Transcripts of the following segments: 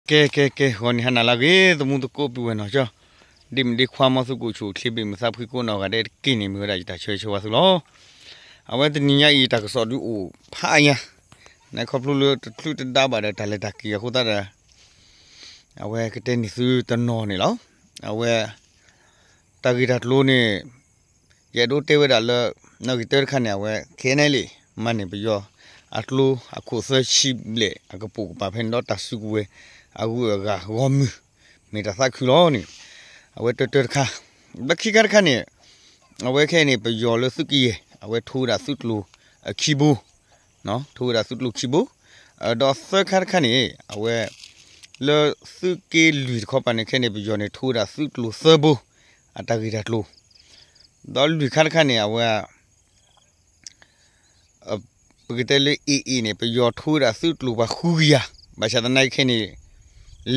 ကဲ ကဲ ကဲ ဂီၤနံၤဟါနၤလၢအဂ့ၤ သမူသကိးပုၢ်ဝဲၢ်နီၢ်ကၠီ, ဒ့မုၣ်ဒ့ခွါ မ်သုကအိၣ်ဆူၣ်အိၣ်ချ့ ဘၣ်မုာ်သးဖှံကိးနီၢ်ဂၤဒဲးတက့ၢ်န့ၣ် မ့ၢ်ဝဲဒၣ်ယတၢ်ဆၢဂ့ၤဆၢဝါသုလီၤ. အဝဲတနံၤညါအံၤ တၢ်ကစီၣ်ဒုးအိၣ်ဖးအါညါ, နခီဖျိလၢတချုးတဒါဘၣ်ဒီးတၢ်လဲၤတၢ်က့ၤအဃိသတးဒီး အဝဲကတဲန့ၢ်သုတနီၤန့ၣ်လီၤ. အဝဲ တၢ်ဂ့ၢ်တၢ်ကျိၤန့ၣ် ယအဲၣ်ဒိးတဲဝဲဒၣ်လၢ နီၣ်ဂံၢ်တၢတခါန့ၣ် အဝဲ ခဲအံၤန့ၣ်လံ မၤန့ၢ်ပယီၤအကျိအခိၣ်သၢဆံဘျဲၣ်အကပိာ်ကပၤဖဲန့ၣ်ဒီး တၢ်စုကဝဲၤအဂုၤအဂၤဂီၢ်မုၢ် မ့ၢ်တၢ်သးခုလီၤန့ၣ် အဝဲတၢတၢတခါ, ဒီးခံခါတခါန့ၣ် အဝဲခဲအံၤန့ၣ် ပယီၤလၢသုးကယဲၢ် အဝဲထိဝဲဒၣ်သုးကျိၤအခံဘိ ထိဝဲဒၣ်သုးကျိၤခံဘိ, ဒီးသၢခါတခါန့ၣ် အဝဲ လၢသုးက့လွံၢ်တခီပၤန့ၣ် ခဲအံၤန့ၣ် ပယီၤန့ၣ် ထိဝဲဒၣ်သုးကျိၤသၢဘိ အတၢ်ဂ့ၢ်တၢ်ကျိၤ, ဒီးလွံၢ်ခါတခါန့ၣ် အဝဲ ပကတဲလၢ AA န့ၣ် ပယီၤထိဝဲဒၣ်သုးကျိၤပှၤဃုကယၤ, ဘၣ်ဆၣ်သနာ်က့ခဲအံၤန့ၣ်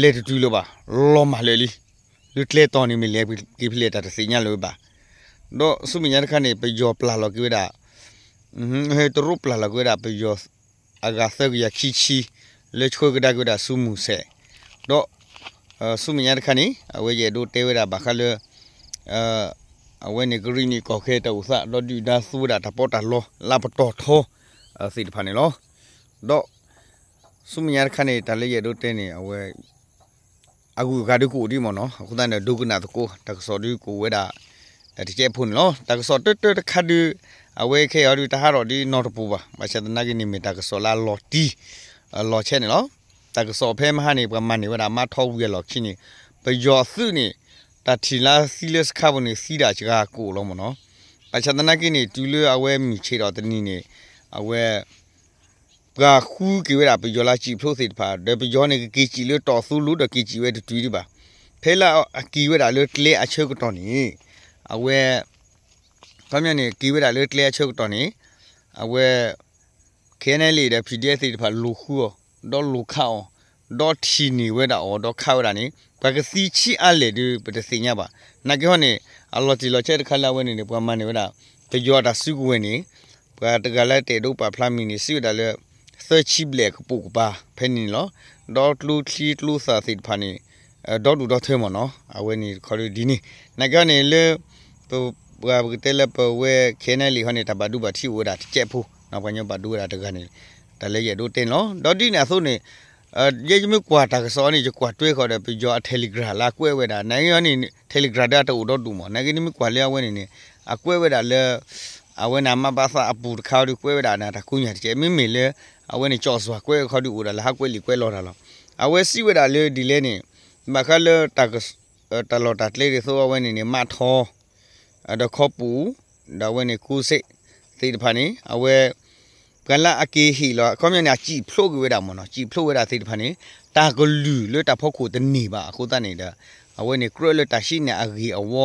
လဲၤတတုၤလၢၤဘၣ်, လီၤမၢ်လၢာ်လံ, လၢကျဲတီၤန့ၣ်မ့ၢ်လဲၤက့ၤဖဲလဲၣ်တၢ်တသ့ၣ်ညါလၢၤဘၣ်, ဒီးဆူမဲာ်ညါတခါန့ၣ် ပယီၤပျၢ်လီၤက့ၤဝဲဒၣ် တရူးပျၢ်လီၤက့ၤဝဲဒၣ်ပယီၤ အဂၤသၢကယၤခံဆံ လၢဆှၢကဒါက့ၤဝဲဒၣ်ဆူမူၤစဲး, ဒီး ဆူမဲာ်ညါတခါန့ၣ် အဝဲယအဲၣ်ဒိးတဲဝဲဒၣ်ဘၣ်ဃးလၢ အဝဲန့ၣ်ကရံၣ်နံၣ်ကီၢ်ခဲတၢ်အိၣ်သး ဒီးဒုၣ်ဒါသူဝဲဒၣ်တၢ်ပီးတၢ်လီလၢပတီၢ်ထီ သ့ၣ်တဖၣ်န့ၣ်လီၤ. ဒီး ဆူမဲာ်ညါတခါန့ၣ် တၢ်လၢယအဲၣ်ဒိးတဲန့ၣ် အဝဲ အဂုၤအဂၤဒုးကအိၣ်ဒံးမ့ၢ်နီၤ, အဃိသတးန့ၣ် ဒိကနၣ်သကိး တၢ်ကစီၣ်ဒုးကအိၣ်ဝဲဒၣ် တကဲးဖိန့ၣ်လီၤ. တၢ်ကစီၣ်တၢတၢတခါဒုး အဝဲခဲအံၤဒုး တဟးထီၣ်ဒ်နီတပူၤဘၣ်, ဘၣ်ဆၣ်သနာ်က့န့ၣ် မ့ၢ်တၢ်ကစီၣ်လၢအလီၤတံၢ် အလီၤဆဲးန့ၣ်လီၤ. တၢ်ကစီၣ်ဖဲမဟါန့ၣ် ပှၤမၤန့ၢ်ဝဲဒၣ် မါထီဝံၤအလီၢ်ခံန့ၣ် ပယီၤအသုးန့ၣ် တၢ်ထံၣ်လၢသံလၢစခါပူၤန့ၣ် သံဒၣ်စှၤကအိၣ်လီၤမ့ၢ်နီၤ, ဘၣ်ဆၣ်သနာ်က့န့ၣ် တုၤလၢအဝဲမုၢ်ဆ့ၣ်ထီၣ်တနံၤန့ၣ် အဝဲ ပှၤဃုက့ၤဝဲဒၣ်ပယီၤလၢစံာ်ဖျိသ့ၣ်တဖၣ် ဒီးပယီၤန့ၣ် ကက့ၤစံာ်လၢတီၢ်သိလိၤဒီးက့ၤစံာ်ဝဲတတုၤဒံးဘၣ်. ဖဲလၢအက့ၤဝဲဒၣ်လၢကျဲအဆၢကတီၢ်န့ၣ် အဝဲ ခီပညီန့ၣ် က့ၤဝဲဒၣ်လၢကျဲအဆၢကတီၢ်န့ၣ် အဝဲ ခဲအံၤန့ၣ်လံဒီး PDF သ့ၣ်တဖၣ်လိာ်ဃုအီၤ ဒီးလိာ်ခးအီၤ ဒီးထံၣ်န့ၢ်ဝဲဒၣ်အီၤ ဒီးခးဝဲဒၣ်န့ၣ် ပှၤကသံဆံးအါလဲၣ်ဒီး ပတသ့ၣ်ညါဘၣ်. နာ်က့ဟီန့ၣ် အလီၤတံၢ်လီၤဆဲးတခါလၢအဝဲန့ၣ်န့ၣ် ပှၤမၤန့ၢ်ဝဲဒၣ် ပယီၤအတၢ်စုကဝဲၤန့ၣ် ပှၤတဂၤလၢတအဲၣ်ဒိးပာ်ဖျါမံၤန့ၣ် စံးဝဲဒၣ်လၢ သၢဆံဘျဲၣ်ကပိာ်ကပၤဖဲန့ၣ်န့ၣ်လီၤ. ဒီးကျိချံကျိသၣ်သ့ၣ်တဖၣ်န့ၣ် ဒီဒူၣ်ဒီထၢမ့ၢ်နီၤ အဝဲန့ၣ်တခီဒ်န့ၣ် နာ်က့ဟီန့ၣ်လၢ ပ ပှၤပကတဲလၢပဝဲ ခဲအံၤန့ၣ်လံဟီန့ၣ် တၢ်ဘၣ်ဒိဘၣ်ထံးအိၣ်ဝဲဒၣ်တကဲးဖိ ပှၤကညီဘၣ်ဒိဝဲဒၣ်တဂၤန့ၣ် တၢ်လၢယအဲၣ်ဒိးတဲန့ၣ်လီၤ. ဒီးဒ်န့ၣ်အသိးန့ၣ် ယဲယမ့ၢ်ကွၢ်တၢ်ကစီၣ်န့ၣ် ယကွၢ်တွဲဃီဒီး ပယီၤအ Telegram လၢအကွဲးဝဲဒၣ် နာ်က့ဟီန့ၣ် Telegram ဒီးအတအိၣ်ဒီဒူၣ်မး နာ်က့နမ့ၢ်ကွၢ်လၢအဝဲန့ၣ်န့ၣ် အကွဲးဝဲဒၣ်လၢ အဝဲန့ၣ် မဘသ အပူၤတခါဒီးကွဲးဝဲဒၣ်န့ၣ် တၢ်ကိးညၣ်တကဲး မ့မ့ၢ်လၢ အဝဲန့ၣ် ကၠီၣ်စွၣ်ကွဲးခီဒီးအိၣ်ဒၣ်လၢဟးကွဲးလံာ်ကွဲးလီၤတၢ်လီၤ. အဝဲစံးဝဲဒၣ်လၢဒ်လဲၣ်န့ၣ် ဘၣ်ဃးလၢ တၢ်လီၢ်တၢ်ကျဲဒ်သိးအဝဲန့ၣ်န့ၣ် မးထီ ဒီးခီပူၤ ဒီးအဝဲန့ၣ် ကိးစ့ၣ် သ့ၣ်တဖၣ်န့ၣ် အဝဲ ပှၤလၢအက့ၤဟ့ၣ်လီၤ အခီပညီန့ၣ် အစံာ်ဖျိးက့ၤဝဲဒၣ်မ့ၢ်နီၤ စံာ်ဖျိးဝဲဒၣ်သ့ၣ်တဖၣ်န့ၣ် တၢ်ကလုၢ်လၢတၢ်ဖီခိၣ်တန့ၢ်ဘၣ်အဃိသတးန့ၣ်ဒီး အဝဲန့ၣ်ကြၢးလၢတၢ်ဟံးန့ၢ်အဂ့ၢ်အဝီ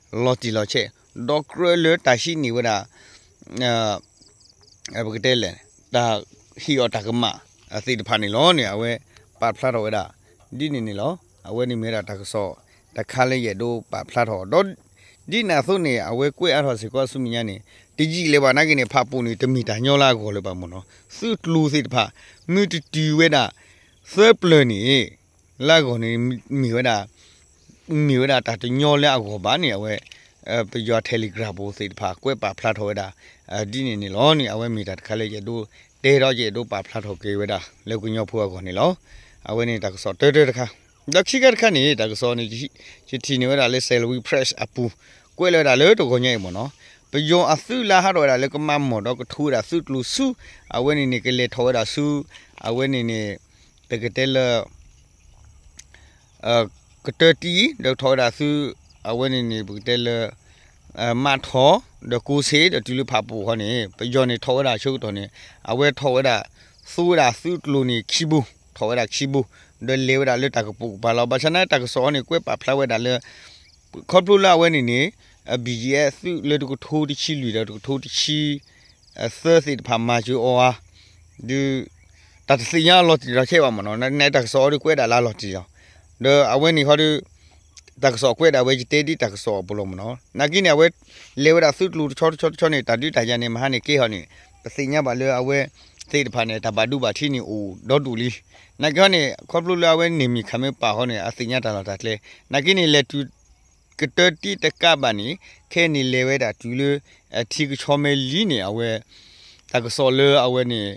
လီၤတံၢ်လီၤဆဲး ဒီးကြၢးလၢတၢ်ဟံးန့ၢ်ဝဲဒၣ် ပကတဲလဲၣ် တၢ်ဟ့ၣ်အီၤတၢ်ကမၣ်သ့ၣ်တဖၣ်န့ၣ်လီၤန့ၣ် အဝဲပာ်ဖျါထီၣ်ဝဲဒၣ် ဒ်န့ၣ်န့ၣ်လီၤ. အဝဲန့ၣ်မ့ၢ်ဝဲဒၣ်တၢ်ကစီၣ်တခါလၢယအဲၣ်ဒိးပာ်ဖျါထီၣ် ဒီး ဒ်န့ၣ်အသိးန့ၣ် အဝဲကွဲးအါထီၣ်စ့ၢ်ကီးဆူမဲာ်ညါန့ၣ် တယံာ်လၢၤဘၣ်နာ်က့န့ၣ် ဖးပူၤန့ၣ် တမ့ၢ်တၢ်ညီလၢအဂီၢ်လၢၤဘၣ်မ့ၢ်နီၤ သုးကျိၤသ့ၣ်တဖၣ် မ့ၢ်တတုၤဝဲဒၣ် သၢပျၢၤန့ၣ် လၢအဂီၢ်န့ၣ် မ့ၢ်ဝဲဒၣ် မ့ၢ်ဝဲဒၣ်တၢ်တညီလၢအဂီၢ်ဘၣ်န့ၣ် အဝဲ ပယီၤ Telegram ပူၤသ့ၣ်တဖၣ် ကွဲးပာ်ဖျါထီၣ်ဝဲဒၣ် ဒ်န့ၣ်န့ၣ်လီၤန့ၣ် အဝဲမ့ၢ်တၢ်တခါလၢယအဲၣ်ဒိးတဲဒီးယအဲၣ်ဒိးပာ်ဖျါထီၣ်က့ၤဝဲဒၣ် လၢကညီဖိအဂီၢ်န့ၣ်လီၤ. အဝဲန့ၣ်တၢ်ကစီၣ်တၢတၢတခါ ဒီးခံခါတခါန့ၣ် တၢ်ကစီၣ်န့ၣ် ယထံၣ်န့ၢ်ဝဲဒၣ်လၢ Salween Press အပူၤ ကွဲးလီၤဝဲဒၣ်လၢတဂီၤညါအံၤမ့ၢ်နီၤ ပယီၤအသုးလၢဟးထီၣ်ဝဲဒၣ်လၢကမၤမီၢ်ဒီးကထိဝဲဒၣ်သုးကျိၤဆူ အဝဲန့ၣ်န့ၣ် ကလဲၤထီၣ်ဝဲဒၣ်ဆူ အဝဲန့ၣ်န့ၣ် ပကတဲလၢ ကတၢၢ်တံၢ် ဒီးထီၣ်ဝဲဒၣ်ဆူ အဝဲန့ၣ်န့ၣ် ပကတဲလၢ မးထီ ဒီးကိးစ့ၣ် ဒီးတုၤလၢဖးပူၤဃီန့ၣ် ပယီၤန့ၣ်ထီၣ်ဝဲဒၣ်ဆၢကတီၢ်န့ၣ် အဝဲထီၣ်ဝဲဒၣ် သူဝဲဒၣ်သုးကျိၤန့ၣ်ခံဘိ ထီၣ်ဝဲဒၣ်ခံဘိ ဒီးလဲၤဝဲဒၣ်လၢတၢ်ကပိာ်ကပၤလီၤ. ဘၣ်ဆၣ်န့ၣ် တၢ်ကစီၣ်အံၤန့ၣ် ကွဲးပာ်ဖျါဝဲဒၣ်လၢ ခီဖျိလၢအဝဲန့ၣ်န့ၣ် BGF သုးလၢတကထိတဆံလွံၢ်ဒီးတကထိတဆံ သၢသ့ၣ်တဖၣ်မၤစၢၤအီၤဧါ ဒီး တၢ်တသ့ၣ်ညါလီၤတံၢ်လီၤဆဲးဘၣ်မ့ၢ်နီၤ နတၢ်ကစီၣ်အံၤဒီးကွဲးဒၣ်လၢလီၤတံၢ်လီၤ ဒီးအဝဲန့ၣ်ဃီဒီး တၢ်ကစီၣ်ကွဲးဒၣ်ဝဲယတဲဒ်တၢ်ကစီၣ်အပူၤလီၤမ့ၢ်နီၤ နာ်က့န့ၣ် အဝဲ လဲၤဝဲဒၣ်သုးကျိၤတဆီတဆီတဆီန့ၣ် တၢ်ဒုးတၢ်ယၤန့ၣ် မဟါန့ၣ်ကဲဟီန့ၣ် ပသ့ၣ်ညါဘၣ်လၢအဝဲ သ့ၣ်တဖၣ်န့ၣ် တၢ်ဘၣ်ဒိဘၣ်ထံးန့ၣ်အိၣ်ဒီဒူၣ်လံ. နာ်က့ဟီန့ၣ် ခီဖျိလၢအဝဲန့ၣ်မ့ၢ်ခးမ့ၢ်ပာ်ဃီန့ၣ် အသ့ၣ်ညါတၢ်လီၢ်တၢ်ကျဲ, နာ်က့န့ၣ် လဲၤတုၤကတၢၢ်တံၢ်တကးဘၣ်န့ၣ် ခဲအံၤန့ၣ်လဲၤဝဲဒၣ်တုၤလၢ ထံကဆီမဲလံန့ၣ် အဝဲ တၢ်ကစီၣ်လၢအဝဲန့ၣ်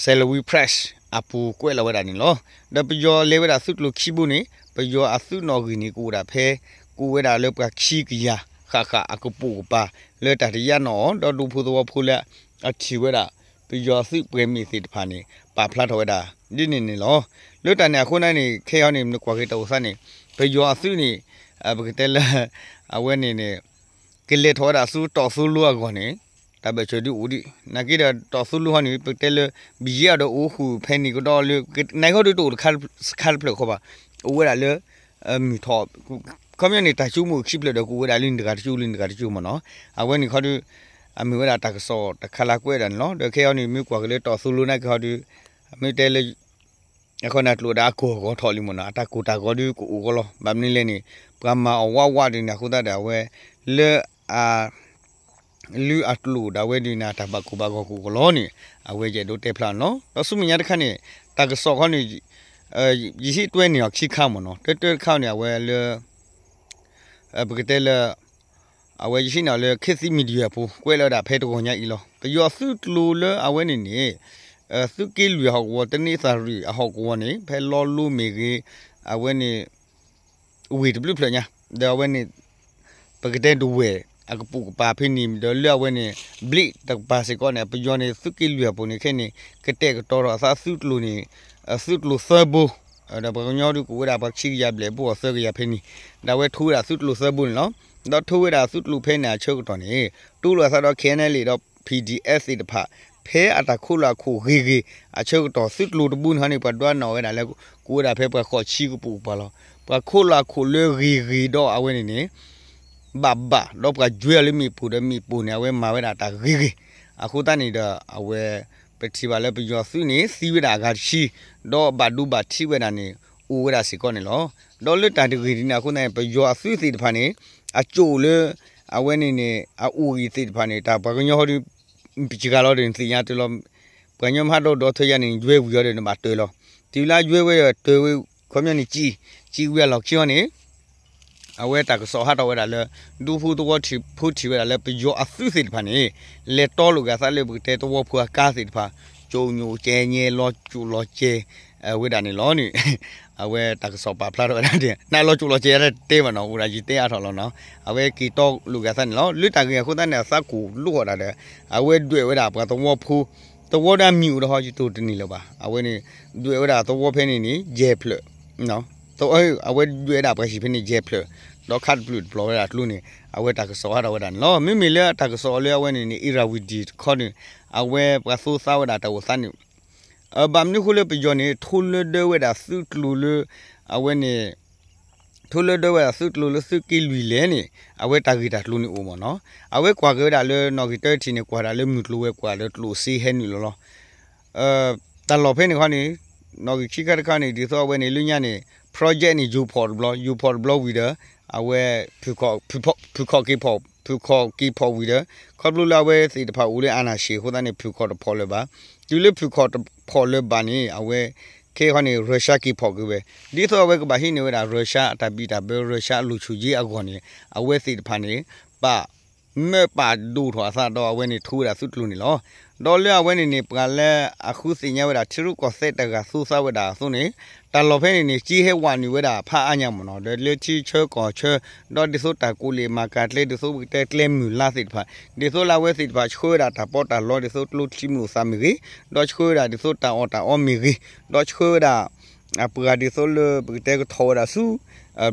Salween Press အပူၤကွဲးလီၤဝဲဒၣ်န့ၣ်လီၤ. ဒီးပယီၤလဲၤဝဲဒၣ်သုးကျိၤခံဘိန့ၣ် ပယီၤအသုးနီၣ်ဂံၢ်န့ၣ် ကအိၣ်ဒၣ်ဖဲ ကအိၣ်ဝဲဒၣ်လၢပှၤခံကယၤဃၣ်ဃၣ်အကပိာ်ကပၤ လၢတၢ်တယာ်နီၣ်အီၤ ဒီးဒူဖိသဝီဖိလၢအထံၣ်ဝဲဒၣ် ပယီၤအသုးပှဲၤမ့ၢ်သ့ၣ်တဖၣ်န့ၣ် ပာ်ဖျါထီၣ်ဝဲဒၣ် ဒ်န့ၣ်န့ၣ်လီၤ. လၢတၢ်န့ၣ်အဃိန့ၣ် ခဲအံၤန့ၣ် နကွၢ်က့ၤတၢ်အိၣ်သးန့ၣ် ပယီၤအသုးန့ၣ် ပကတဲလၢ အဝဲန့ၣ်န့ၣ် ကလဲၤထီၣ်ဝဲဒၣ်ဆူတီၢ်သိလိအဂီၢ်န့ၣ် တၢ်ဘၢၣ်စၢၤဒုးအိၣ်ဒံး နာ်က့ဒီးတီၢ်သိလိဟီန့ၣ် ပကတဲလၢ ဘယ့အီၤဒီးအိၣ်ဃုာ်ဖဲန့ၣ်ကဒီးလၢ နဂီၢ်ဒုးတအိၣ်တခါတဖျၢၣ်ဃီဘၣ် အိၣ်ဝဲဒၣ်လၢ မုၢ်ထီၣ် ခီပညီန့ၣ် တၢ်ကၠိမ့ၢ်အိၣ်ခံဖျၢၣ်ဒီးကအိၣ်ဝဲဒၣ်လၢနတဂၤတကၠိလၢနတဂၤတကၠိမ့ၢ်နီၤ အဝဲန့ၣ်ခီဒုး အမ့ၢ်ဝဲဒၣ်တၢ်ကစီၣ်တခါလၢကွဲးဒၣ်န့ၣ်လီၤ. ဒီးခဲအံၤန့ၣ် မ့ၢ်ကွၢ်က့ၤလၢတီၢ်သိလိနာ်က့ဟီဒုး မ့ၢ်တဲလၢ အဃိန့ၣ်ကျိာ်ဒီးအကိၢ်အဂီၤထီၣ်လံမ့ၢ်နီၤ အတၢ်ကိၢ်တၢ်ဂီၤဒုးကအိၣ်ဂီၤလီၤ. ဘၣ်မနုၤလဲၣ်န့ၣ် ပှၤမၤအီၣ်ဝးဝးဒ်န့ၣ် အဃိသတးဒီးအဝဲ လၢအ လုၢ်အကျိာ်ဒၣ်ဝဲဒ်န့ၣ် တၢ်ဘၣ်ကိၢ်ဘၣ်ဂီၤကအိၣ်ကလီန့ၣ် အဝဲယအဲၣ်ဒိးတဲဖျါန့ၣ်လီၤ. ဒီးဆူမဲာ်ညါတခါန့ၣ် တၢ်ကစီၣ်ခီန့ၣ် ယဟံးတွဲန့ၢ်အီၤခံခါမ့ၢ်နီၤ တၢတၢတခါန့ၣ် အဝဲလၢ ပကတဲလၢ အဝဲယဟံးန့ၢ်အီၤလၢ ခေတ်သစ် Media အပူၤ ကွဲးလီၤဝဲဒၣ်ဖဲတဂီၤညါအံၤလီၤ. ပယီၤသုးကျိၤလၢအဝဲန့ၣ်န့ၣ် သုးက့လွံၢ်အဟီၣ်ကဝီၤ တနံၤသၣ်ရံၣ်အဟီၣ်ကဝီၤန့ၣ် ဖဲလီလိမ့ၢ်ဂ့ၤ အဝဲန့ၣ် ဝ့ၢ်တဘျုးဖျၢၣ်ညါ ဒီးအဝဲန့ၣ် ပကတဲဒဝဲၢ်အကပိာ်ကပၤဖဲန့ၣ် ဒီးလၢအဝဲန့ၣ် ဘျံးတကပၤစ့ၢ်ကီးန့ၣ် ပယီၤန့ၣ် သုးက့လွံၢ်အပူၤန့ၣ် ခဲန့ၣ် ကတဲာ်ကတီၤထီၣ်အသးသုးကျိၤန့ၣ် သုးကျိၤသၢဘိ ဒီးပှၤကညီဒုးကအိၣ်ဝဲဒၣ်ပှၤခံကယၤဘျဲၣ် ပအိၣ်သၢကယၤဖဲန့ၣ် ဒီးအဝဲထိဝဲဒၣ်သုးကျိၤသၢဘိန့ၣ်လီၤ. ဒီးထိဝဲဒၣ်သုးကျိၤဖဲန့ၣ်အဆၢကတီၢ်န့ၣ် တူၢ်လိာ်အသးဒီး ခဲအံၤန့ၣ်လံဒီး ပီၣ်ဒံၣ်အဲၣ်သ့ၣ်တဖၣ် ဖဲအတၢ်ခိးလီၤအခိၣ်ဂ့ၤဂ့ၤ အဆၢကတီၢ်သုးကျိၤတဘိန့ၣ်ဟီန့ၣ် ပှၤဒွးနီၣ်ဝဲဒၣ်လၢ ကအိၣ်ဝဲဒၣ်ဖဲပှၤဃိးဆံကပိာ်ကပၤလီၤ. ပှၤခိးလီၤအခိၣ်လၢဂ့ၤဂ့ၤဒီးအဝဲန့ၣ်န့ၣ် ဘၣ်ဘၣ် ဒီးပှၤယွဲအီၤလၢမ့ၣ်ပိၢ်ဒီးမ့ၣ်ပိၢ်န့ၣ် အဝဲမၤဝဲဒၣ်တၢ်ဂ့ၤဂ့ၤ အဃိသတးန့ၣ်ဒီး အဝဲ ပထံၣ်ဘၣ်လၢပယီၤသုးန့ၣ် သံဝဲဒၣ်အဂၤတဆံ ဒီးဘၣ်ဒိဘၣ်ထံးဝဲဒၣ်န့ၣ် အိၣ်ဝဲဒၣ်စ့ၢ်ကီးန့ၣ်လီၤ. ဒီးလၢတၢ်တဂ့ၤဒ်န့ၣ်အဃိသတးန့ၣ် ပယီၤအသုးသ့ၣ်တဖၣ်န့ၣ် အကၠိၣ်လၢ အဝဲန့ၣ်န့ၣ် အအိၣ်ဂံၢ်သ့ၣ်တဖၣ်န့ၣ် တၢ်ပှၤကညီဟီဒုး ပစှၤလီၤဒီးနသ့ၣ်ညါတလီၤ ပှၤကညီမ့ၢ်ဟးဒီဒီထၢယါန့ၣ် ယွဲဝံၤအီၤဒီးနဘၣ်တၢၢ်လီၤ. တုၤလၢယွဲဝဲဒီးတၢၢ်ဝဲ ခီပညီန့ၣ် စံး စံးဝံၤအလီၢ်ခံအီၤန့ၣ် အဝဲတၢ်ကစီၣ်ဟးထီၣ်ဝဲဒၣ်လၢ ဒူဖိသဝီဖိထံၣ်ဝဲဒၣ်လၢပယီၤအသုးသ့ၣ်တဖၣ်န့ၣ် လဲၤတီလိာ်က့ၤအသးလၢပကတဲသဝီဖိအကါသ့ၣ်တဖၣ် ကၠိၣ်ညိၣ်ကဲညဲလီၤကၠိၣ်လီၤကဲ ဝဲဒၣ်န့ၣ်လီၤန့ၣ် အဝဲတၢ်ကစီၣ်ပာ်ဖျါထီၣ်ဝဲဒၣ်ဒ် နလီၤကၠိၣ်လီၤကဲတတဲဘၣ်နီၤ အိၣ်ဒၣ်ယတဲအါထီၣ်လီၤနီၤ အဝဲက့ၤတီလိာ်က့ၤအသးန့ၣ်လီၤ. လၢတၢ်ဂ့ၢ်အဃိသတးန့ၣ် အသးကိၢ်လိာ်ဃီဒၣ်ဒီး အဝဲဒွဲၣ်ဝဲဒၣ်ပှၤသဝီဖိ သဝီဒီးအမံၤအိၣ်ဒီးဟီ ယတိၢ်တန့ၢ်လၢၤဘၣ် အဝဲန့ၣ် ဒွဲၣ်ဝဲဒၣ်သဝီဖဲန့ၣ်န့ၣ် ယဲၢ်ဖျၢၣ် အဝဲဒွဲၣ်ဝဲဒၣ်ပှၤဟံၣ်ဖဲန့ၣ် ယဲၢ်ဖျၢၣ် ဒီးခးတပျုာ်တပျီၤဝဲဒၣ်ကျိန့ၣ် အဝဲတၢ်ကစီၣ်ဟးထီၣ်ဝဲဒၣ်န့ၣ်လီၤ. မ့မ့ၢ်လၢအတၢ်ကစီၣ်လၢအဝဲန့ၣ်န့ၣ် အ့ရဝံၤဒံၣ်တခီန့ၣ် အဝဲပှၤသိသးဝဲဒၣ်တၢ်အိၣ်သးန့ၣ် ဘၣ်မနုၤဃိလၢပယီၤန့ၣ် ထိလၢဒၢဝဲဒၣ်သုးကျိၤလၢ အဝဲန့ၣ် ထိလၢဒၢဝဲဒၣ်သုးကျိၤလၢသုးက့လွံၢ်လဲၣ်န့ၣ် အဝဲတၢ်ဂ့ၢ်တၢ်ကျိၤန့ၣ်အိၣ်မ့ၢ်နီၤ. အဝဲကွၢ်က့ၤဝဲဒၣ်လၢနီၣ်ဂံၢ်တၢထံးန့ၣ် ကွၢ်ဒၣ်လၢမုၢ်ကျိၤဝဲၤကွာ်လၢကျိၣ်စ့ဟဲနုာ်လီၤလီၤ. တၢ်လီၢ်ဖဲန့ၣ်ခီန့ၣ် နီၣ်ဂံၢ်ခံခါတခါန့ၣ် ဒ်သိးအဝဲန့ၣ်လၢညါန့ၣ် project န့ၣ် ယိၤဖီၣ်တဘျီ ယိၤဖီၣ်တဘျီဝံၤဒီး အဝဲ ဖုၣ်ခီၣ်က့ၤဖီၣ်ဝံၤဒီး ခီဖျိလၢအဝဲသ့ၣ်တဖၣ်အိၣ်လၢ အာဏာရှင် အဃိသတးန့ၣ် ဖုၣ်ခီၣ်တဖီၣ်လၢၤဘၣ်. တုၤလၢဖုၣ်ခီၣ်တဖီၣ်လၢၤဘၣ်န့ၣ် အဝဲ ခဲခီန့ၣ် Russia က့ၤဖီၣ်က့ၤဝဲ ဒ်သိးအဝဲကဘၣ်ဟံးန့ၢ်ဝဲဒၣ် Russia အတၢ်ဘံၣ်တၢ်ဘၢ Russia အလူၢ်ဆူၣ်ယ့အဂီၢ်န့ၣ် အဝဲသ့ၣ်တဖၣ်န့ၣ် ပာ်မၢပာ်ဒိၣ်ထီၣ်အသးဒီးအဝဲန့ၣ်ထိဝဲဒၣ်သုးကျိၤန့ၣ်လီၤ. ဒီးလၢအဝဲန့ၣ်န့ၣ် ပှၤလၢအဃုသ့ၣ်ညါဝဲဒၣ် ထံရူၢ်ကီၢ်သဲးတဂၤသိသးဝဲဒၣ်အသိးန့ၣ် တၢ်လီၢ်ဖဲန့ၣ်န့ၣ် က့ဟဲဝးနုာ်ဝဲဒၣ်ဖးအါညါမ့ၢ်နီၤ ဒီးလၢထံဆၢကီၢ်ဆၢ ဒီးဒ်သိးတၢ်ကိးလံာ်မၤကၤကျဲ ဒ်သိးပကတဲကျဲမုၢ်လါသ့ၣ်တဖၣ် ဒ်သိးလၢအဝဲသ့ၣ်တဖၣ်ဆှၢဝဲဒၣ်တၢ်ပီးတၢ်လီ ဒ်သိးကျိချံမျိာ်သၣ်မ့ၢ်ဂ့ၤ, ဒီးဆှၢဝဲဒၣ်ဒ်သိးတၢ်အီၣ်တၢ်အီမ့ၢ်ဂ့ၤ, ဒီးဆှၢဝဲဒၣ်အပှၤဒ်သိးလၢပကတဲကထီၣ်ဝဲဒၣ်ဆူ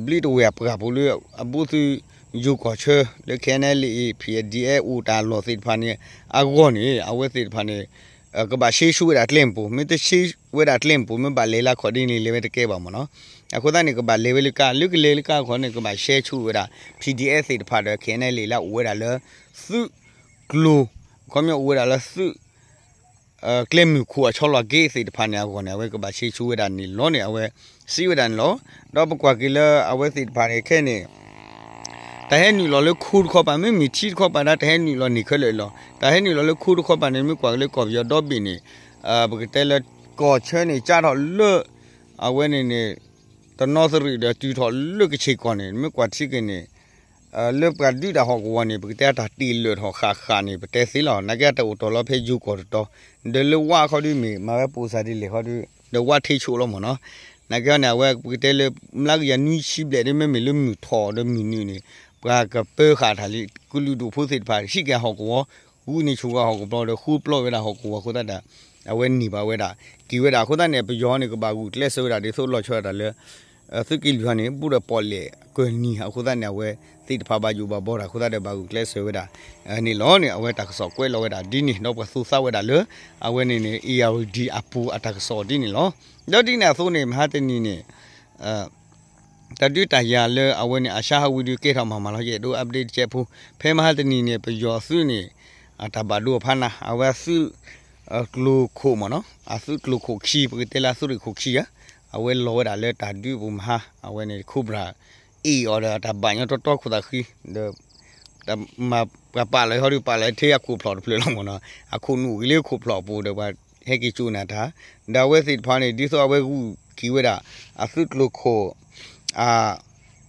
ဘျံးတဝဲၢ်အပှၤပူၤလၢအဘူးသု ယိၤကီၢ်ဆၢ လၢ ခဲအံၤန့ၣ်လံ PDF အိၣ်တၢ်လီၢ်သ့ၣ်တဖၣ်န့ၣ် အဂီၢ်န့ၣ် အဝဲသ့ၣ်တဖၣ်န့ၣ် ကဘၣ်ဆ့ဆူဝဲဒၣ်ကျဲမုၢ်ပူၤ မ့ၢ်တဆ့ဝဲဒၣ်ကျဲမုၢ်ပူၤ မ့ၢ်ဘၣ်လဲၤလၢခီၣ်ဒ်န့ၣ် လဲၤဝဲတကဲဘၣ်မ့ၢ်နီၤ. အဃိသတးန့ၣ် ကဘၣ်လဲၤဝဲလၢကါ လၢကလဲၤလၢကါအခီန့ၣ် ကဘၣ်ဆှဲဆူဝဲဒၣ် PDF သ့ၣ်တဖၣ်ဒီး ခဲအံၤန့ၣ်လံ လၢအိၣ်ဝဲဒၣ်လၢ သုးကျိၤ ခီပညီအိၣ်ဝဲဒၣ်လၢသုး ကျဲမုၢ်ခိၣ်အဆီလီၤက့သ့ၣ်တဖၣ်န့ၣ်အဂီၢ်န့ၣ် အဝဲကဘၣ်ဆ့ဆူဝဲဒၣ်န့ၣ်လီၤန့ၣ် အဝဲစံးဝဲဒၣ်န့ၣ်လီၤ. ဒီးပကွၢ်က့ၤလၢအဝဲသ့ၣ်တဖၣ်န့ၣ်ခဲန့ၣ် တၢ်ဟဲနုာ်လီၤလၢခူတခီပၤ မ့မ့ၢ်ထံတခီပၤဒၣ် တၢ်ဟဲနုာ်လီၤန့ၢ်ခဲလၢာ်လီၤ. တၢ်ဟဲနုာ်လီၤလၢခူတခီပၤန့ၣ် မ့ၢ်ကွၢ်က့ၤလၢကီၢ်ပယီၤဒီဘ့ၣ်န့ၣ် ပကတဲလၢ ကီၢ်ဆၢန့ၣ် ကၢ်ထီၣ်လၢ အဝဲန့ၣ်န့ၣ် တနီသရံၣ်ဒီးတုၤထီၣ်လၢကဆ့ၣ်ကီၢ်န့ၣ် မ့ၢ်ကွၢ်ထံက့ၤန့ၣ် လၢပှၤဒုးတၢ်ဟီၣ်ကဝီၤန့ၣ် ပကတဲတၢ်တ့ၢ်လၢာ်ထီၣ်ဃၣ်ဃၣ်န့ၣ် ပတဲသ့လီၤ. နာ်က့တၢ်အိၣ်တီၢ်လီၤဖဲယိၤကီၢ်တတီၤ ဒီးလၢဝၣ်ခီဒုးမ့ၢ် မၤဝဲပိာ်စၢ်ဒ်လဲၣ်ခီဒုး ဒီးဝၣ်ထ့ဆိလီၤမ့ၢ်နီၤ. နာ်က့န့ၣ် အဝဲပကတဲလၢ မျးကယၤနွံဆံဘျဲၣ်ဒ်မ့မ့ၢ်လၢမုၢ်ထီၣ်ဒီးမုၢ်နုာ်န့ၣ် ပှၤကပၢဃာ်တၢ်လံ ကလုာ်ဒူၣ်ဖိသ့ၣ်တဖၣ် ဟံးက့ၤဟီၣ်ကဝီၤ ဂုာ်န့ၢ်ဆူၣ်ဝဲဟီၣ်ကဝီၤဒီး ဃုပျီဝဲဒၣ်ဟီၣ်ကဝီၤအဃိသတးဒီး အဝဲန့ၢ်ဘၣ်ဝဲဒၣ် က့ၤဝဲဒၣ်အဃိသတးန့ၣ် ပယီၤန့ၣ် ကဘၣ်ဂုာ်ကျဲးစၢးဝဲဒၣ် ဒ်သိးလီၤဆီဒၣ်တၢ်လၢ သုးက့လွံၢ်ဟီန့ၣ် ဘူးဒီးပီၣ်လဲၣ်ကၢၢ်နံၤအဃိသတးန့ၣ် အဝဲသ့ၣ်တဖၣ်ဘၣ်ယိၣ်ဘၣ်ဘီတၢ်အဃိသတးဒီး ဘၣ်ဂုာ်ကျဲးစၢးဝဲဒၣ်န့ၣ်လီၤန့ၣ် အဝဲတၢ်ကစီၣ်ကွဲးလီၤဝဲဒၣ်ဒ်န့ၣ် ဒီးပှၤသူသးဝဲဒၣ်လၢ အဝဲန့ၣ်န့ၣ် အ့ၣ်ယၣ်ရံၣ်ဒံၣ်အပူၤအတၢ်ကစီၣ်ဒ်န့ၣ်လီၤ. ဒီးဒ်န့ၣ်အသိးန့ၣ် မဟါတနံၤန့ၣ် တၢ်ဒုးတၢ်ယၤလၢအဝဲန့ၣ် အၡါဟးဝံၤဒုးကဲထီၣ်မၤမၤလီၤ ယအဲၣ်ဒိး update တကဲးဖိ ဖဲမဟါတနံၤန့ၣ် ပယီၤအသုးန့ၣ် အတၢ်ဘၣ်ဒိအဖါနၤ အဝဲအသုး ကျိၤခိၣ်မ့ၢ်နီၤ အသုးကျိၤခိၣ်ခံ ပကတဲလၢအသုးရ့ၣ်ခိၣ်ခံဧါ အဝဲလီၤဝဲဒၣ်လၢတၢ်ဒုးအပူၤမဟါ အဝဲန့ၣ် Cobra အ့ၣ်အီၤဒီးတၢ်ဘၣ်ညီတီတီခိၣ်သးဃံ ဒီး ပှၤပာ်လီၤဟီဒုးပာ်လီၤထဲအခိၣ်ဖျီၣ်တဖျၢၣ်လီၤမ့ၢ်နီၤ အခိၣ်နူာ်ဂ့ၤလၢခိၣ်ဖျီၣ်အပူၤဒီးပှၤဟဲက့ၤကၠိနၤတၢ် ဒီးအဝဲသ့ၣ်တဖၣ်န့ၣ် ဒ်သိးအဝဲဂုာ်က့ၤဝဲဒၣ် အသုးကျိၤခိၣ် အ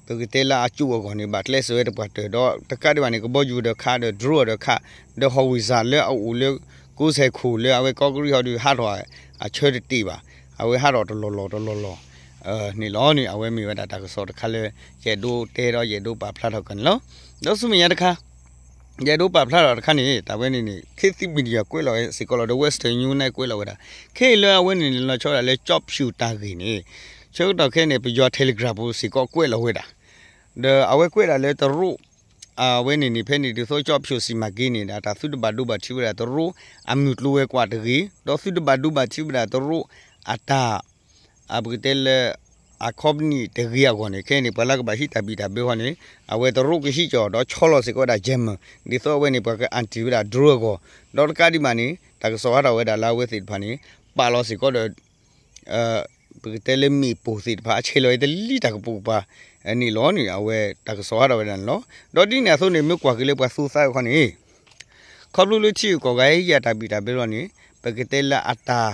ပကတဲလၢအကၠိအဂီၢ်န့ၣ် ဘၣ်ကျဲးစၢးဝဲတပှၢ်တၢၢ် ဒီးတကးဒံးဘၣ်န့ၣ် ကဘီယူၤဒီးခးဒီး drone ဒီးခး ဒီး howitzer လၢအအိၣ်လၢ ကိးဆဲးခိၣ်လၢအဝဲကီၢ်ကရံၣ် ဟီဒုးဟးထီၣ်အဆၢတတ့ၢ်ဘၣ် အဝဲဟးထီၣ်တလီၢ်လီၢ်တလီၢ်လီၢ် န့ၣ်လီၤန့ၣ် အဝဲမ့ၢ်ဝဲဒၣ်တၢ်ကစီၣ်တခါလၢ ယအဲၣ်ဒိးတဲဒီးယအဲၣ်ဒိးပာ်ဖျါထီၣ်ကန့ၣ်လီၤ. ဒီးဆူမဲာ်ညါတခါ ယအဲၣ်ဒိးပာ်ဖျါထီၣ်တခါန့ၣ် တၢ်ဝဲန့ၣ်န့ၣ် ခေတ်သစ် Media ကွဲးလီၤဝဲစ့ၢ်ကီးလီၤ ဒီး Western Union ကွဲးလီၤဝဲဒၣ် ခဲအံၤလၢအဝဲန့ၣ်န့ၣ် လီၤဆီဒၣ်လၢ ကၠီၣ်ဖၠူၣ်တၢ်ဂ့ၢ်န့ၣ် ဆၢကတီၢ်ခဲအံၤန့ၣ် ပယီၤ Telegram ပူၤစ့ၢ်ကီးကွဲးလီၤဝဲဒၣ် ဒီးအဝဲကွဲးဒၣ်လၢတရူး အဝဲန့ၣ်န့ၣ် ဖဲန့ၣ်ဒ်သိးကၠီၣ်ဖၠိၣ်စံၣ်မၤက့န့ၣ် တၢ်သုတဘၣ်ဒိဘၣ်ထံးဝဲဒၣ်တရူး အမုၢ်ကျိၤဝဲၤကွာ်တဂ့ၤ ဒီးသုတဘၣ်ဒိဘၣ်ထံးဝဲဒၣ်တရူး အတၢ် အပကတဲလၢ အ company တဂ့ၤအဂီၢ်န့ၣ် ခဲအံၤန့ၣ် ပှၤလၢကဘၣ်ဟံးတၢ်ဘံၣ်တၢ်ဘၢဃီန့ၣ် အဝဲတရူးကဟံးကီၢ် ဒီးဆီလီၤစ့ၢ်ကီးဝဲဒၣ် German ဒ်သိးအဝဲန့ၣ် ပှၤက anti ဝဲဒၣ် drone အဂီၢ် ဒီးတကးဒံးဘၣ်န့ၣ် တၢ်ကစီၣ်ဟးထီၣ်ဝဲဒၣ်လၢအဝဲသ့ၣ်တဖၣ်န့ၣ် ပာ်လီၤစ့ၢ်ကီးဒီး ပကတဲလၢမ့ၣ်ပိၢ်သ့ၣ်တဖၣ် အဆဲးလီၤဝဲတလံတၢ်ကပိာ်ကပၤန့ၣ်လီၤန့ၣ် အဝဲတၢ်ကစီၣ်ဟးထီၣ်ဝဲဒၣ်န့ၣ်လီၤ. ဒီးဒ်န့ၣ်အသိးန့ၣ် မ့ၢ်ကွၢ်က့ၤလၢပှၤသူသးဝဲခီန့ၣ် ခီဖျိလၢထံဂုၤကီၢ်ဂၤဟဲဟံးအတၢ်ဘံၣ်တၢ်ဘၢလီၤန့ၣ် ပကတဲလၢအတၢ်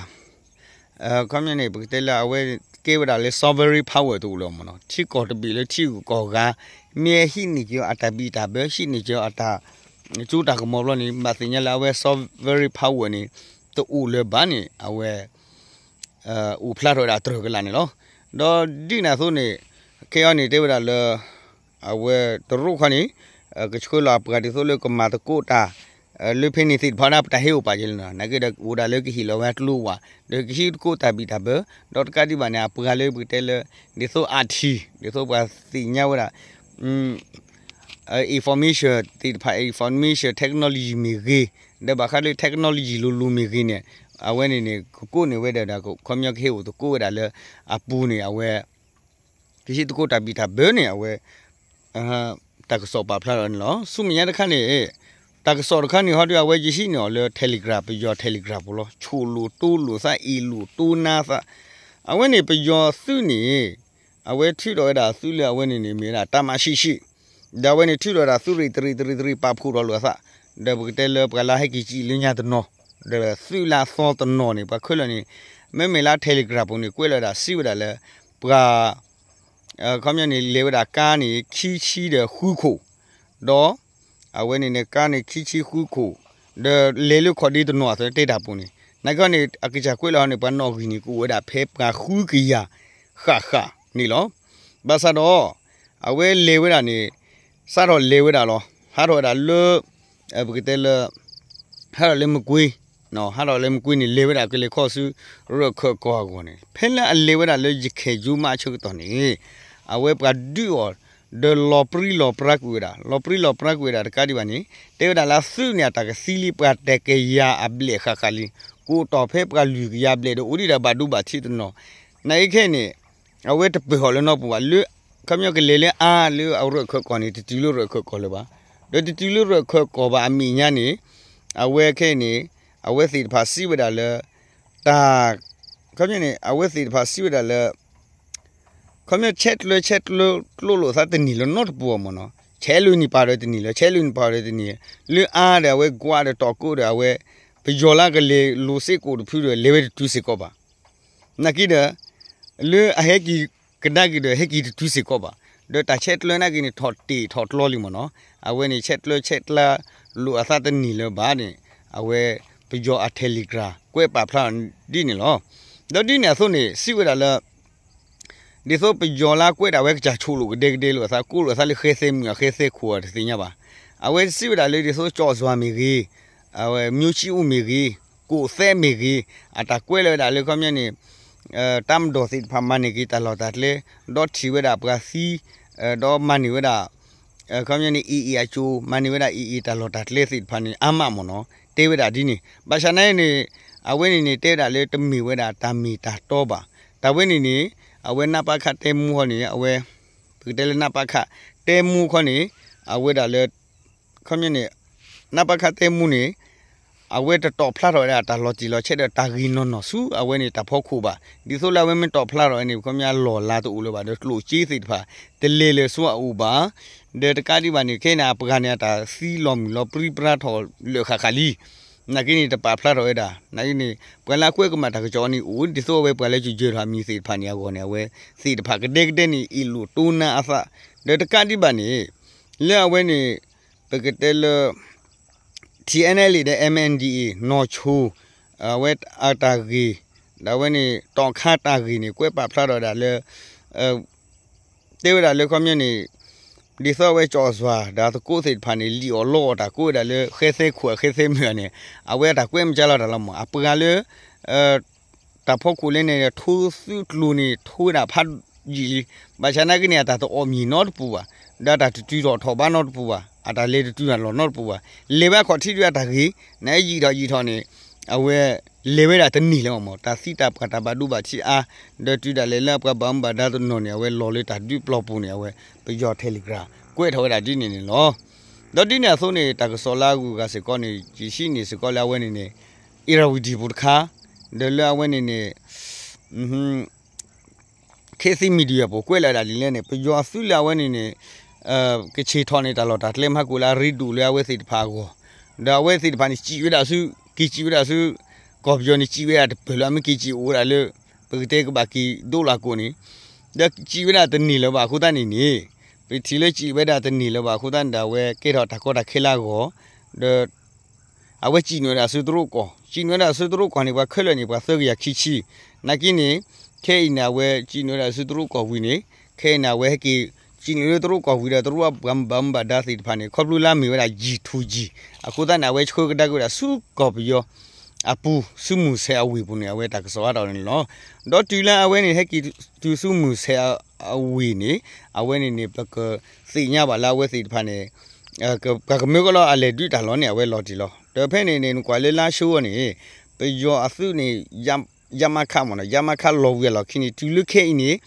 ခီပညီန့ၣ် ပကတဲလၢအဝဲကဲဝဲဒၣ်လၢ sovereign power တအိၣ်လၢၤမ့ၢ်နီၤ ထံကီၢ်တဘ့ၣ်လၢထံဂုၤကီၢ်ဂၤ မ့ၢ်ဟံးန့ၢ်က့ၤအတၢ်ဘံၣ်တၢ်ဘၢ ဟံးန့ၢ်က့ၤအတၢ် ကၠိတၢ်ကမီၤဘျီန့ၣ် ဘၣ်သ့ၣ်ညါလၢအဝဲ sovereign power န့ၣ် တအိၣ်လၢၤဘၣ်န့ၣ် အဝဲ အိၣ်ဖျါထီၣ်ဝဲဒၣ်တြၢၢ်ကလာ်န့ၣ်လီၤ. ဒီးဒ်န့ၣ်အသိးန့ၣ် ခဲအံၤန့ၣ်တဲဝဲဒၣ်လၢ အဝဲတရူးခီန့ၣ် ကဆှၢလီၤအပှၤဒ်သိးလၢကမၤသကိးတၢ် လၢဖဲန့ၣ်သ့ၣ်တဖၣ်န့ၣ် ပတၢ်ဟဲအိၣ်ပာ်က့ၤလီၤနီၤ နာ်က့ဒီးအိၣ်ဒၣ်လၢကဟ့ၣ်လီၤဝဲအကျိအဝါ ဒီးကဟံးသကိးတၢ်ဘံၣ်တၢ်ဘၢ ဒီးတကးဒံးဘၣ်န့ၣ် အပှၤလၢပကတဲလၢ ဒ်သိး IT ဒ်သိးပှၤသ့ၣ်ညါဝဲဒၣ် information သ့ၣ်တဖၣ် information technology မ့ၢ်ဂ့ၤ ဒီးဘၣ်ဃးလၢ technology လိၤလိၤမ့ၢ်ဂ့ၤန့ၣ် အဝဲန့ၣ်န့ၣ် ကကိးန့ၢ်ဝဲဒၣ်ဒီး ခီပညီကဟဲအိၣ်သကိးဝဲဒၣ်လၢအပူၤန့ၣ် အဝဲ ကဟံးသကိးတၢ်ဘံၣ်တၢ်ဘၢန့ၣ် အဝဲ တၢ်ကစီၣ်ပာ်ဖျါထီၣ်န့ၣ်လီၤ. ဆူမဲာ်ညါတခါန့ၣ် တၢ်ကစီၣ်တခါန့ၣ်ဟီဒုး အဝဲယဟံးန့ၢ်အီၤလၢ Telegram ပယီၤ Telegram ပူၤလီၤ. ဆိၣ်လိာ်တိလိာ်သး အ့ၣ်လိာ်တိနါသး အဝဲန့ၣ်ပယီၤသုးန့ၣ် အဝဲထုးထီၣ်ဝဲဒၣ်သုးလၢအဝဲန့ၣ်န့ၣ် မ့ၢ်ဝဲဒၣ်တၢ်မၤဆံးဆံး ဒီးအဝဲန့ၣ်ထုးထီၣ်ဝဲဒၣ်သုးရ့ၣ်တရ့ၣ်တရ့ၣ်တရ့ၣ်ပာ်ဖှိၣ်ထီၣ်လိာ်အသး ဒီးပကတဲလၢပှၤလၢဟဲက့ၤစံးလၢညါတနီၤ ဒီးသုးလၢအသီတနီၤန့ၣ် ပှၤခဲလၢာ်န့ၣ် မ့မ့ၢ်လၢ Telegram ပူၤန့ၣ် ကွဲးလီၤဝဲဒၣ်စံးဝဲဒၣ်လၢ ပှၤ ခီပညီန့ၣ် လဲၤဝဲဒၣ်ကါန့ၣ် ခံဆံဒီးဃုခိၣ် ဒီး အဝဲန့ၣ်န့ၣ် ကါန့ၣ် ခံဆံဃုခိၣ် ဒီးလဲၤလၢခီၣ်ဒ့တနီၤအသိးတဲတၢ်ပူၤန့ၣ် နာ်က့န့ၣ် အကစၢ်ကွဲးလီၤဟီန့ၣ် ပှၤနီၣ်ဂံၢ်န့ၣ် ကအိၣ်ဝဲဒၣ်ဖဲပှၤဃုကယၤဃၣ်ဃၣ်န့ၣ်လီၤ. ဘၣ်ဆၣ်ဒီး အဝဲလဲၤဝဲဒၣ်န့ၣ် စးထီၣ်လဲၤဝဲဒၣ်လီၤ. ဟးထီၣ်ဝဲဒၣ်လၢ ပကတဲလၢ ဟးထီၣ်လၢမကွ့ ဟးထီၣ်လၢမကွ့န့ၣ် လဲၤဝဲဒၣ်ကလဲၤခီဆူ ရၢၢ်ခၢၣ်ကီၢ်အဂီၢ်န့ၣ် ဖဲလၢအလဲၤဝဲဒၣ်လၢယခဲၣ်ယိမးအဆၢကတီၢ်န့ၣ် အဝဲပှၤဒုးအီၤ ဒီးလီၤပြံလီၤပြါကွံာ်ဝဲဒၣ် လီၤပြံလီၤပြါကွံာ်ဝဲဒၣ်တကးဒံးဘၣ်န့ၣ် တဲဝဲဒၣ်လၢအသုးန့ၣ် အတၢ်ကသံလံပှၤတကယၤအဘျဲၣ်ဃၣ်ဃၣ်လံ ကအိၣ်တီၢ်ဖဲပှၤလွံၢ်ကယၤဘျဲၣ်ဒီး အိၣ်ဒံးဒၣ်ဘၣ်ဒိဘၣ်ထံးတနီၤ နာ်အံၤခဲအံၤန့ၣ် အဝဲတပၢၢ်ဟီၣ်လၢနီတပူၤဘၣ်လၢ ခီပညီကလဲၤလၢအါလၢအရၢၢ်ခၢၣ်ကီၢ်န့ၣ် တတုၤလၢရၢၢ်ခၢၣ်ကီၢ်လၢၤဘၣ်. ဒီးတတုၤလၢရၢၢ်ခၢၣ်ကီၢ်ဘၣ်အမဲာ်ညါန့ၣ် အဝဲခဲအံၤန့ၣ် အဝဲသ့ၣ်တဖၣ်စံးဝဲဒၣ်လၢ တၢ် ခီပညီန့ၣ် အဝဲသ့ၣ်တဖၣ်စံးဝဲဒၣ်လၢ ခီပညီဆဲးကျၢဆဲးကျၢကျိလိာ်သးတန့ၢ်လၢၤနီတပူၤမ့ၢ်နီၤ ဆဲးလၢနံၣ်ပာ်ဒီးတန့ၢ်လၢၤ ဆဲးလၢနံၣ်ပာ်ဒီးတန့ၢ် လၢအါဒီးအဝဲကွၢ်ဒီးတီၢ်ကိးဒီးအဝဲ ပယီၤလၢကလဲၤလိၤစ့ၢ်ကီးတဖုဒီး လဲၤဝဲတတုၤစ့ၢ်ကီးဘၣ်. နာ်က့ဒီး လၢအဟဲက့ၤကဒါက့ၤဒီး ဟဲက့ၤတတုၤစ့ၢ်ကီးဘၣ်. ဒီးတၢ်ဆဲးကျၢနာ်က့န့ၣ် ထီၣ်တ့ၢ်ထီၣ်ကျီလံမ့ၢ်နီၤ. အဝဲန့ၣ် ဆဲးကျၢဆဲးကျါလိာ်အသးတန့ၢ်လၢၤဘၣ်န့ၣ် အဝဲပယီၤအ Telegram ကွဲးပာ်ဖျါဒ်န့ၣ်လီၤ. ဒီးဒ်န့ၣ်အသိးန့ၣ် စံးဝဲဒၣ်လၢ ဒ်သိးပယီၤလၢကွဲးဒၣ်ဝဲကစၢ်ဆိးလိာ်ကဒဲကဒဲလိာ်အသး ကိးလိာ်အသးလၢဃဲသဲမုၣ် အဃဲသဲခိၣ်အတသ့ၣ်ညါဘၣ်. အဝဲစံးဝဲဒၣ်လၢဒ်သိးကၠီၣ်စွၤမ့ၢ်ဂ့ၤ, အဝဲမၠိဆံၣ်အူမ့ၢ်ဂ့ၤ, ကိးသဲမ့ၢ်ဂ့ၤ, အတၢ်ကွဲးလီၤဝဲဒၣ်လၢခီပညီန့ၣ် တၢ်မၤဒီးသ့ၣ်တဖၣ်မၤန့ၢ်က့ၤတၢ်လီၢ်တၢ်ကျဲ, ဒီးထံၣ်ဝဲဒၣ်ပှၤသံ, ဒီးမၤန့ၢ်ဝဲဒၣ် ခီပညီန့ၣ် AA အစိၤ မၤန့ၢ်ဝဲဒၣ် AA တၢ်လီၢ်တၢ်ကျဲသ့ၣ်တဖၣ်န့ၣ် အါမးမ့ၢ်နီၤ တဲဝဲဒၣ်ဒ်န့ၣ်. ဘၣ်ဆၣ်နာ်က့န့ၣ် အဝဲန့ၣ်န့ၣ် တဲဝဲဒၣ်လၢတမ့ၢ်ဝဲဒၣ်တၢ်မ့ၢ်တၢ်တီဘၣ်. တၢ်ဝဲန့ၣ်န့ၣ် အဝဲနပခ တဲမူခီန့ၣ် အဝဲ ပကတဲလၢနပခ တဲမူခီန့ၣ် အဝဲဒၣ်လၢ ခီပညီန့ၣ် နပခ တဲမူန့ၣ် အဝဲတတီၣ်ဖျါထီၣ်ဝဲဒၣ်တၢ်လီၤတံၢ်လီၤဆဲးဒီးတၢ်ဂ့ၢ်နီၢ်နီၢ်ဆူအဝဲန့ၣ်တၢ်ဖီခိၣ်ဘၣ်. ဒ်သိးလၢအဝဲမ့ၢ်တီၣ်ဖျါထီၣ်ဝဲန့ၣ် ခီပညီအလီၢ်လၤတအိၣ်လၢၤဘၣ် ဒီးကျိၣ်စ့သ့ၣ်တဖၣ် တလဲၤလၢၤဆူအအိၣ်ဘၣ်. ဒီးတကးဒံးဘၣ်န့ၣ် ခဲအံၤန့ၣ် အပှၤန့ၣ် အတၢ်သံလီၤမုၢ်လီၤပြံပြါထီၣ်လၢာ်ဃၣ်ဃၣ်လံ. နာ်က့န့ၣ် တပာ်ဖျါထီၣ်ဝဲဒၣ် နာ်က့န့ၣ် ပှၤလၢအကွဲးကမၣ်တၢ်ကစီၣ်န့ၣ်အိၣ် ဒ်သိးအဝဲပှၤလၢကယၢၤထီၣ်အမံၤသ့ၣ်တဖၣ်န့ၣ် အဂီၢ်န့ၣ် အဝဲသ့ၣ်တဖၣ်ကဒဲကဒဲန့ၣ် အ့ၣ်လိာ်တိနါအသး ဒီးတကးဒံးဘၣ်န့ၣ် လၢအဝဲန့ၣ် ပကတဲလၢ ထံၣ်အဲၣ်နဲလ်လံ ဒီး MNDAA နီၢ်ဆိ အဝဲအတၢ်ဂ့ၢ် ဒီးအဝဲန့ၣ် တီၣ်ခါတၢ်ဂ့ၢ်န့ၣ် ကွဲးပာ်ဖျါထီၣ်ဝဲဒၣ်လၢ တဲဝဲဒၣ်လၢခီပညီန့ၣ် ဒ်သိးအဝဲကၠီၣ်စွၤ ဒီးအသကိးသ့ၣ်တဖၣ်န့ၣ် လံၣ်အီၣ်လီအီၣ်တၢ်ကိးဝဲဒၣ်လၢ ဃဲသဲခိၣ်အဃဲသဲမုၣ်န့ၣ် အဝဲအတၢ်ကွဲးမ့ၢ်ကလီၤတၢ်လီၤမး အပှၤလၢ တၢ်ဖီခိၣ်လဲၣ်န့ၣ် ထိသုးကျိၤန့ၣ် ထိဝဲဒၣ်ဖးယံာ်လံ. ဘၣ်ဆၣ်နာ်က့န့ၣ် အတၢ်တအီၣ်မံၤနီတပူၤဘၣ်, ဒီးအတၢ်တတုၤထီၣ်ထီၣ်ဘးနီတပူၤဘၣ်, အတၢ်လဲၤတတုၤတၢ်လီၤနီတပူၤဘၣ်. လဲၤဝဲအခီၣ်ထံးဒုးအတၢ်ဂ့ၤ, နယံာ်ထီၣ်ယံာ်ထီၣ်န့ၣ် အဝဲ လဲၤဝဲဒၣ်တန့ၢ်လၢၤမး, တၢ်သံတၢ်ပှၢ်တၢ်ဘၣ်ဒိဘၣ်ထံးအါ, ဒီးတုၤဒၣ်လဲာ်လၢအပှၤဘၣ်မူဘၣ်ဒါတနီၤန့ၣ် အဝဲလီၤလၢတၢ်ဒုးပျီပူၤန့ၣ် အဝဲပယီၤ Telegram ကွဲးထီၣ်ဝဲဒၣ်ဒ်န့ၣ်န့ၣ်လီၤ. ဒီးဒ်န့ၣ်အသိးန့ၣ် တၢ်ကစီၣ်လၢအဂုၤအဂၤစ့ၢ်ကီးန့ၣ် ယဟံးန့ၢ်စ့ၢ်ကီးလၢအဝဲန့ၣ်န့ၣ် အ့ရဝံၤတံၤပူၤတခါ, ဒီးလၢအဝဲန့ၣ်န့ၣ် ခ့သံ Media ပူၤကွဲးလီၤဝဲဒၣ်ဒ်လဲၣ်န့ၣ် ပယီၤအသုးလၢအဝဲန့ၣ်န့ၣ် ကဆ့ၣ်ထီၣ်န့ၢ်တၢ်လီၢ်တၢ်ကျဲမၤကိၣ်လၢအရ့ဒိၣ်လၢအဝဲသ့ၣ်တဖၣ်အဂီၢ်, ဒီးအဝဲသ့ၣ်တဖၣ်န့ၣ် စံးဝဲဒၣ်ဆူ က့ၤစံးဝဲဒၣ်ဆူ ကီၢ်ပယီၤန့ၣ် စံးဝဲဒၣ်တပၢၢ်လၢအမ့ၢ်က့ၤစံးအိၣ်ဝဲဒၣ်လၢ ပကတဲကဘၣ်က့ၤဒိလၢကိာ်န့ၣ်, ဒီးစံးဝဲဒၣ်တန့ၢ်လၢၤဘၣ်အဃိသတးန့ၣ်န့ၣ် ပထံၣ်လၢစံးဝဲဒၣ်တန့ၢ်လၢၤဘၣ်အဃိသတးန့ၣ်ဒီး အဝဲကဲထီၣ်တၢ်ကီတၢ်ခဲလၢအဂီၢ်, ဒီး အဝဲစံးန့ၢ်ဝဲဒၣ်ဆူတရူးကီၢ်, စံးန့ၢ်ဝဲဒၣ်ဆူတရူးကီၢ်န့ၣ် ပှၤခဲလၢာ်န့ၣ် ပှၤသၢကယၤခံဆံ, နာ်က့န့ၣ် ခဲအံၤန့ၣ် အဝဲစံးန့ၢ်ဝဲဒၣ်ဆူတရူးကီၢ်ဝံၤန့ၣ် ခဲအံၤန့ၣ် အဝဲဟဲက့ၤ စံးန့ၢ်လၢတရူးကီၢ်ဝံၤဒီး တရူးပှၤဘၣ်မူဘၣ်ဒါသ့ၣ်တဖၣ်န့ၣ် ခီဖျိလၢအမ့ၢ်ဝဲဒၣ် G to G အဃိသတးန့ၣ် အဝဲဆှၢကဒါက့ၤဝဲဒၣ်ဆူကီၢ်ပယီၤ အပူၤ ဆူမုၢ်ဆဲးအဝ့ၢ်ပူၤန့ၣ် အဝဲတၢ်ကစီၣ်အါထီၣ်န့ၣ်လီၤ. ဒီးတုၤလၢအဝဲန့ၣ် ဟဲက့ၤတုၤဆူမုၢ်ဆဲးအဝ့ၢ်န့ၣ် အဝဲန့ၣ်န့ၣ် ပကသ့ၣ်ညါဘၣ်လၢအဝဲသ့ၣ်တဖၣ်န့ၣ် ပှၤကမၢကလီအလဲၤဒုးတၢ်လီၢ်န့ၣ် အဝဲလီၤတံၢ်လီၤ. ဒီးဖဲန့ၣ်န့ၣ် နကွၢ်လၢလါၡိအီၤန့ၣ် ပယီၤအသုးန့ၣ် ရမခ မ့ၢ်နီၤ ရမခလီၤဝံၤအလီၢ်ခံန့ၣ် တုၤလၢခဲအံၤန့ၣ်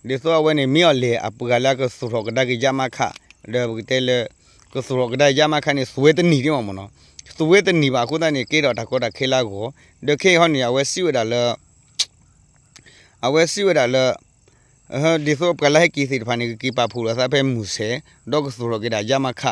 ဒ်သိးအဝဲန့ၣ် မ့ၢ်အီၤလဲၣ် အပှၤလၢအကသူၣ်ထီၣ်ကဒါက့ၤ ရမခ ဒီးပကတဲလၢ ကသူၣ်ထီၣ်ကဒါ ရမခ န့ၣ် သူဝဲတန့ၢ်ဒံးမ့ၢ်နီၤ, သူဝဲတန့ၢ်ဘၣ်အဃိသတးန့ၣ် ကဲထီၣ်တၢ်ကီတၢ်ခဲလၢအဂီၢ်, ဒီးခဲအံၤဟီန့ၣ် အဝဲစံးဝဲဒၣ်လၢ အဝဲစံးဝဲဒၣ်လၢ ဒ်သိးပှၤလၢဟဲက့ၤသ့ၣ်တဖၣ်န့ၣ် ကက့ၤပာ်ဖှိၣ်လိာ်သးဖဲမုၢ်ဆဲး ဒီးကသူၣ်ထီၣ်က့ၤဒၣ် ရမခ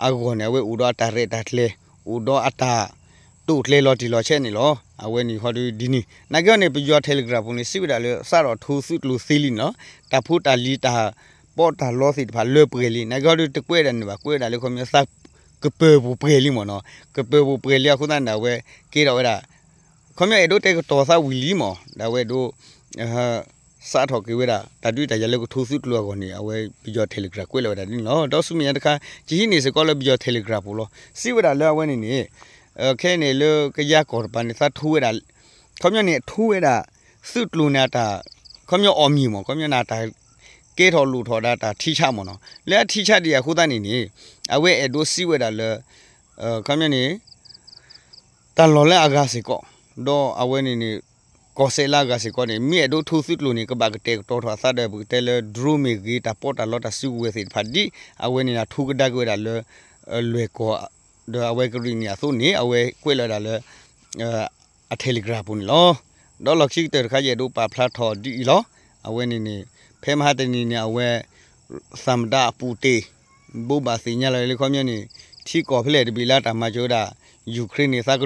အဂီၢ်န့ၣ် အဝဲအိၣ်ဒီးအတၢ်ရဲၣ်တၢ်ကျဲၤ အိၣ်ဒီးအတၢ်တိာ်ကျဲၤလီၤတံၢ်လီၤဆဲးန့ၣ်လီၤ. အဝဲန့ၣ်ဟီဒ်န့ၣ် နာ်က့ဟီန့ၣ် ပယီၤ Telegram ပူၤန့ၣ် စံးဝဲဒၣ်လၢ စးထီၣ်ထိသုးကျိၤသ့လံန့ၣ်လီၤ. တၢ်ဖိတၢ်လံၤတၢ်ပီးတၢ်လီသ့ၣ်တဖၣ်လၢပှဲၤလံ. နာ်က့ဟီဒ်တကွဲးဒၣ်န့ၣ်ဘၣ် ကွဲးဒၣ်လၢခီပညီသးကပၢၤပူၤပှဲၤလံမ့ၢ်နီၤ, ကပၢၤပူၤပှဲၤလံအဃိသတးန့ၣ် အဝဲကဲထီၣ်ဝဲဒၣ် ခီပညီအဲၣ်ဒိးတဲကတီၤသးဝံၤလံမ့ၢ် ဒီးအဝဲဒိး စးထီၣ်က့ၤဝဲဒၣ် တၢ်ဒုးတၢ်ယၤလၢကထိသုးကျိၤအဂီၢ်န့ၣ် အဝဲပယီၤ Telegram ကွဲးလီၤဝဲဒၣ်ဒ်န့ၣ်လီၤ. ဒီးဆူမဲာ်ညါတခါ ယဟံးန့ၢ်စ့ၢ်ကီးလၢပယီၤ Telegram ပူၤလီၤ. စံးဝဲဒၣ်လၢအဝဲန့ၣ်န့ၣ် ခဲအံၤန့ၣ်လၢကယၤကီၢ်တပၤန့ၣ် သးထိဝဲဒၣ် ခီပညီန့ၣ် ထိဝဲဒၣ် သုးကျိၤန့ၣ်အတၢ် ခီပညီအီၣ်မံၤမ့ၢ် ခီပညီန့ၣ်တၢ် ကဲထီၣ်လိၣ်ထီၣ်ဒၣ်တၢ်ထံဆးမ့ၢ်နီၤ, လၢအထံဆးဒံးအဃိသတးန့ၣ်န့ၣ် အဝဲအဲၣ်ဒိးစံးဝဲဒၣ်လၢ ခီပညီန့ၣ် တၢ်လီၢ်လၢအဂၤစ့ၢ်ကီး ဒီးအဝဲန့ၣ်န့ၣ် ကီၢ်စဲးလၢအဂၤစ့ၢ်ကီးန့ၣ် မ့ၢ်အဲၣ်ဒိးထိသုးကျိၤန့ၣ် ကဘၣ်ကတဲာ်ကတီၤထီၣ်အသးဒီး ပကတဲလၢ drone မ့ၢ်ဂ့ၤ တၢ်ပီးတၢ်လီတၢ်စုကဝဲၤသ့ၣ်တဖၣ်ဒ် အဝဲန့ၣ် အထိကဒါက့ၤဝဲဒၣ်လၢ လွဲၢ်ကီၢ် ဒီးအဝဲကရံၣ်နံၣ်အသိးန့ၣ် အဝဲကွဲးလီၤဝဲဒၣ်လၢ အ Telegram ပူၤန့ၣ်လီၤ. ဒီးလီၢ်ခံကတၢၢ်တခါ ယအဲၣ်ဒိးပာ်ဖျါထီၣ်ဒ်အံၤလီၤ. အဝဲန့ၣ်န့ၣ် ဖဲမဟါတနံၤန့ၣ် အဝဲ သမ္မတ ပူၣ်တ့ၣ် ဘိးဘၣ်သ့ၣ်ညါလီၤလၢခီပညီန့ၣ် ထံကီၢ်ဖဲလဲၣ်တဘ့ၣ်လၢတၢ်မၤစၢၤဝဲဒၣ် ယူၤခရ့ၣ်န့ၣ် သးက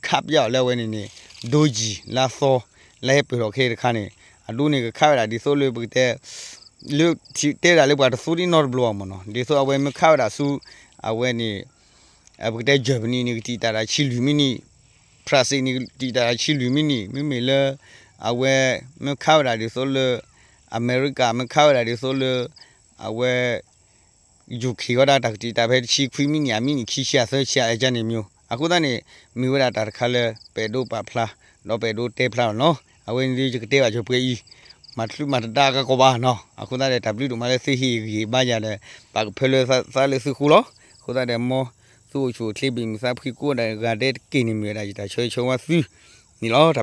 ခးပၠးအီၤလၢအဝဲန့ၣ်န့ၣ် ဒိကံၤ လၢအသီ လၢဟဲပၢၢ်ထီၣ်ခဲအံၤတခါန့ၣ် အဒိန့ၣ် ကခးဝဲဒၣ်ဒ်သိးလၢပကတဲ လၢတဲဒၣ်လၢပှၤတသူဒ်နီတဘျီအမ့ၢ်နီၤ ဒ်သိးအဝဲမ့ၢ်ခးဝဲဒၣ်ဆူ အဝဲန့ၣ် ပကတဲ Germany န့ၣ် ကတံာ်တာ်ဒၣ်ဆံလွံၢ်မံးနံး, France န့ၣ် ကတံာ်တာ်ဒၣ်ဆံလွံၢ်မံးနံး, မ့မ့ၢ်လၢ အဝဲ မ့ၢ်ခးဝဲဒၣ်ဒ်သိးလၢ အမဲရကၤ မ့ၢ်ခးဝဲဒၣ်ဒ်သိးလၢ အဝဲ UK ဝဲဒၣ်တၢ်ကတံာ်တာ်ဖဲတဆံခွံမံးနံး အမံးနံးခံဆံ အသၢဆံ အယါန့ၣ်မ့ၢ် အဃိသတးန့ၣ် မ့ၢ်ဝဲဒၣ်တၢ်တခါလၢ ပအဲၣ်ဒိးပာ်ဖျါ ဒီးပအဲၣ်ဒိးတဲဖျါလီၤနီၤ. အဝဲန့ၣ်ဒ်ယကတဲဘၣ်ကၠီၤပှဲၤအံၤ မၤချုးမၤတဒါကကီးဘၣ်နီၤ. အဃိသတးဒီး တၢ်ဘျုးဒိၣ်မးလၢသုဟ့ၣ်ဂံၢ်ဘါယၤဒီး ပာ်ကဖၢလၢသးလၢသုဃိလီၤ. အဃိသတးဒီး မ်သုအိၣ်ဆူၣ်အိၣ်ချ့ ဘၣ်မုာ်သးဖှံကိးဂၤဒဲးတက့ၢ်န့ၣ် မ့ၢ်ဝဲဒၣ်ယတၢ်ဆၢဂ့ၤဆၢဝါသုန့ၣ်လီၤ.